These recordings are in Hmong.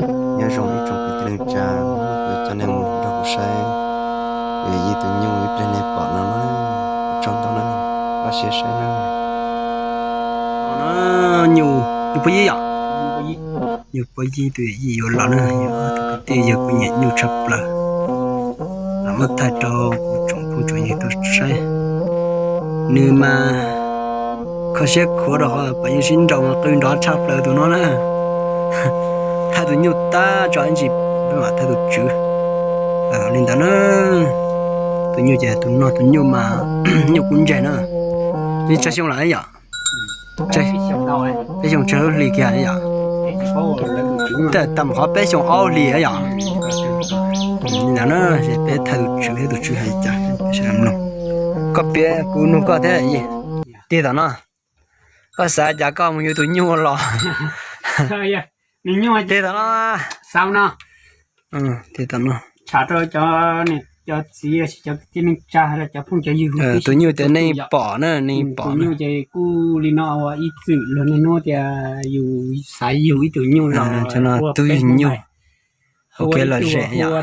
Nyob zoo ib tsoom kwv tij neej tsa, kuv coj nej mus nrog kuv saib kuv yawm yij tus nyuj ib pliag nej pom no na. Ua tsaug ntau na, koj siab saib na. Nyuj, nyuj pob yib yom, nyuj pob yib tus yawm yij yuav los na, yog tus kwv tij yawg kuv nyiam nyuj tshaj plaws. Los muab thaij rau kuv tsoom phooj tsoom ywg tau saib. Nws mas kho siab khuav rau qhov pom nyuj sib nraus mas qw nrov tshaj plaws tus no na. Thaij tus nyuj tag tso ib ntsis peb mam thaij tus tswv. Li ntawd na, tus nyuj ces tus no tus nyuj mas nyuj kub ntseg na. Nws tsawg xyoo lawm yom? Peb xyoo tsawg lub hli kiag yom? Tam qhov peb xyoo ob hli yom? Li ntawd na, peb thaij tus tswv thiab tus tswv hais cas. Koj piav kuv nug koj thiab. Tig tom no, koj xav cas koj mus yuav tus nyuj los? Tig tom no, tig tom no. Tus nyuj tias nej pom na, nej pom na. Kuj li no ua ib txwm luag niaj hnub tias yus xav yug ib tug nyuj los ua tub yug nyuj, ua kev lom zem yom.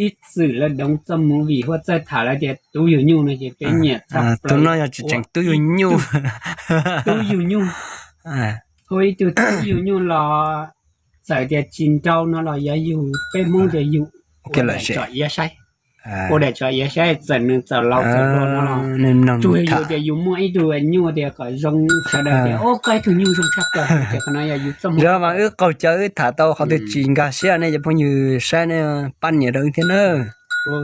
Ib txwm lawv doov txoj movie huaj txawj tham lawv tias tub yug nyuj no ces peb nyiam txog. Tus no yog tsis tseem tub yug nyuj, tub yug nyuj, ua ib tug tub yug nyuj los txawm tias tsis nrau no los yuav yug, peb Hmoob tias yug ua daim tsom iav saib, ua daim tsom iav saib txawm nws txawm laus txawm hluas no los tsuas yog tias yus muaj ib tug nyuj tias kom zoo sawv daws tias o koj ib tug nyuj zoo tshaj plaws ces qhov no yog yus txoj moo. Yog mas wb qaug cawv wb tham tau qhov twg tsis nkag siab nej cov phooj ywg saib nej pab nias rau wb thiab nawb.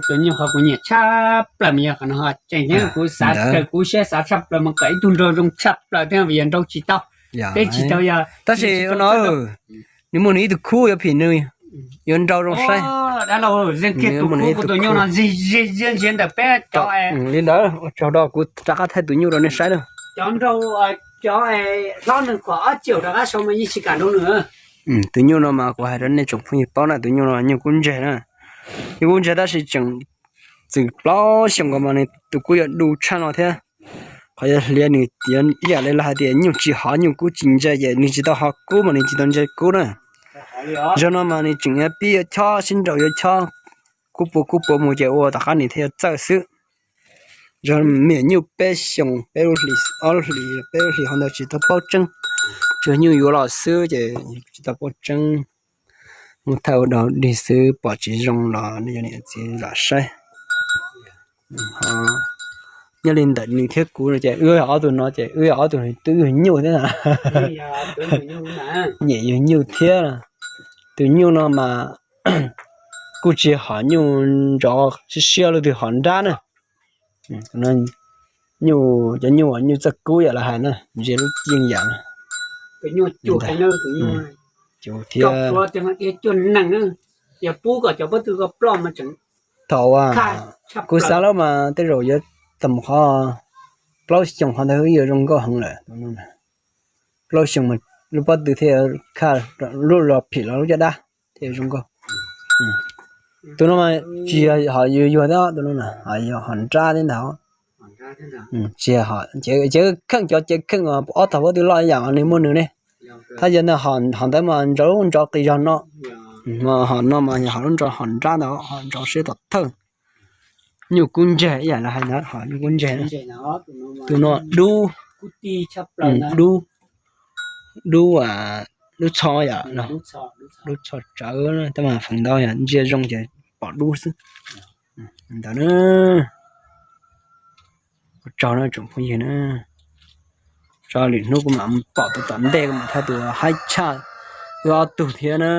Tus nyuj qhov kuv nyiam tshaj plaws mas yog qhov no, tseem ceeb kuv xav raws kuv siab xav tshaj plaws mas kom ib tug nraug zoo tshaj plaws thiab vim yog nrau tsis tau, teb tsis tau yog. Tab sis ua no, nws muaj nws ib tug khub yuav phim nws, yuav nrau zoo saib. Dab laug, zeeg kiag tus khub kuv tus nyuj no zig zig ziab ntsiav ntawm peb cov. Li ntawd ua tsaug rau kuv rov qab thaij tus nyuj rau nej saib na. Cov nrau, cov hlob nws kom ob caug rov qab sau mas yeej tsis kam nrau nws. Tus nyuj no mas kuv hais rau nej tsoom phooj ywg paub na, tus nyuj no nyuj kub ntseg na. Nyuj kub ntseg tab sis tseem txwm plaub xyoo nkaus mas nws tus kub yuav du tshaj no thiab. Qhov yuav hliav nws ib yam li lawv hais tias nyuj tsis hov nyuj kub tsis ntse, ces nws tsis tau hov kub mas nws tsis tau ntse kub na. Zaum no mas nws tseem yuav pib yuav chob sib nraus yuav chob, kub puas kub puas mus ces ua tom qab nws thiaj yuav txawj xwb. Zaum me nyuj peb xyoos, peb lub hlis, ob lub hlis, peb lub hlis hov ntawd tsis tau paub tseeb, tsuas nyuj yuav los xwb ces tsis tau paub tseeb. Muab thaij ua dog dig xwb, pom tsis zoo los nej cov niam txiv zam saib. Nyob li ntawm nws thiab kuv no ces wb ob tug no ces wb ob tug twb yug nyuj thiab, nyiam yug nyuj thiab. Tus nyuj no mas kuj tsis hom nyuj ntsov siab siab, leej twg hom nrab na. Nyuj, cov nyuj, nyuj txawj kub yam lawv hais na, ntsia lub yeej yam na. Thaum kuv xav lawm mas tej zaum yuav tau qhov plaub xyoos qhov ntawd yuav zoo nkauj heev lawm. Plaub xyoos mas lub pob tw thiaj khaj, lub los phim los lub caj dab thiaj zoo nkauj. Tus no mas tsis yog hom yuag yuag thiab, tus no hom nrab thiab ntag. Tsis yog, ces kheej, cov cev kheej os, ob tog pob tw loj ib yam nws muaj nws ne. Thaj yog ntawd, hom ntawd mas ntsov lub ntsov qis zog no, hom no mas yog hom lub ntsov hom nrab ntawd, hom ntsov siab tom thawj. Nyuj kub ntseg ib yam li hais ntawd, hom nyuj kub ntseg. Tus no dub, dub, dub, dub txho yom, dub txho tsawv, tab mas feem ntau yog ntsia zoo ces pom dub xwb. Ntawd na, ua tsaug na tsoom phooj ywg na, tso lwm hnub kuv mam pom tus tom ntej kuv mam thaij tus haib tshaj wb ob tug thiab na.